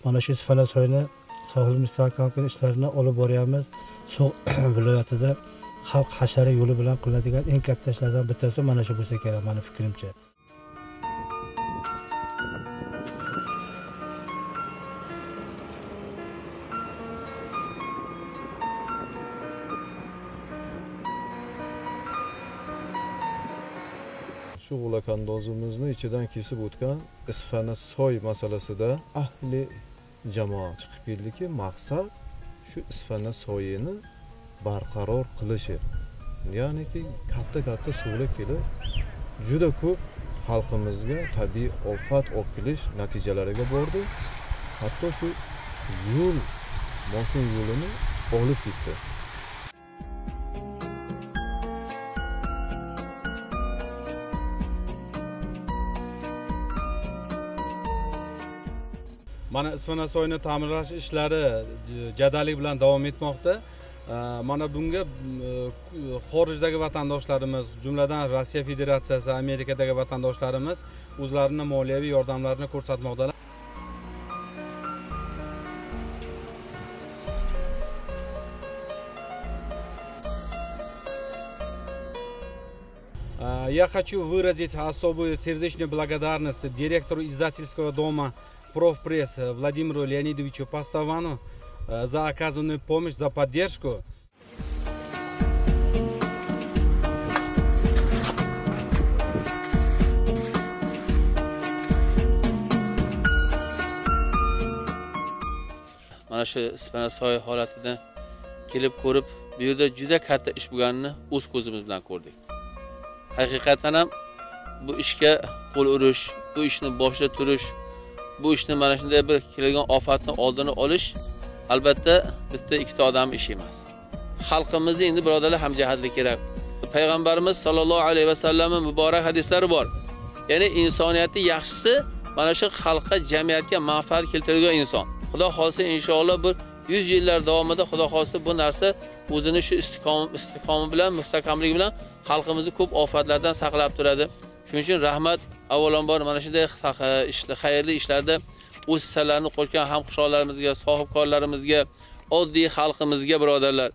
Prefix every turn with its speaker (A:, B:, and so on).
A: Mana shu Isfanasoyni sohil mustahkamlash ishlarini olib boryapmiz. So'g' viloyatida xalq hashari yo'li bilan qilinadigan eng katta ishlardan bittasi mana shu bo'lsa kerak, meni fikrimcha.
B: Shu g'ulakandozimizni ichidan kesib o'tgan Isfanasoy masalasida ahli jamoa chiqib keldiki, maqsad shu Isfanasoyini barqaror qilishi. Ya'niki katta-katta suvlar kelib, juda ko'p xalqimizga tabiiy ofat olib kelish natijalariga bordi. Hatto shu yo'l, moshin yo'lini olib ketdi.
C: Mana Isfanasoyni ta'mirlash ishlari jadallik bilan davom etmoqda. Mana bunga xorijdagi vatandoshlarimiz, jumladan Rossiya Federatsiyasi, Amerikadagi vatandoshlarimiz o'zlarini moliyaviy yordamlarini ko'rsatmoqdalar. Я хочу выразить особую сердечную благодарность директору издательского дома «Профпресс» Владимиру Леонидовичу Пастовану за оказанную помощь, за поддержку.
D: Mana shu Isfanasoy holatini kelib ko'rib, bu yerda juda katta ish bo'lganini o'z ko'zimiz bilan ko'rdik. Haqiqatan ham bu ishga qo'l urish, bu ishni boshida turish, bu ishni mana shunday bir kelgan ofatni oldini olish albatta bitta ikkita odam ishi emas. Xalqimizni endi birodarlar hamjihatlik kerak. Payg'ambarimiz sollallohu alayhi vasallamning muborak hadislari bor. Ya'ni insoniyatning yaxshisi mana shu xalqqa, jamiyatga manfaat keltiradigan inson. Xudo xolasa inshaalloh bir 100 yillar davomida Xudo xolasa bu narsa o'zini shu istiqomi bilan, mustahkamligi bilan xalqimizni ko'p ofatlardan saqlab turadi. Shuning uchun rahmat avvalambor mana shunday xayrli ishlarda o'z hissalarini qo'shgan hamqishloqlarimizga, sohibkorlarimizga, oddiy xalqimizga birodarlar.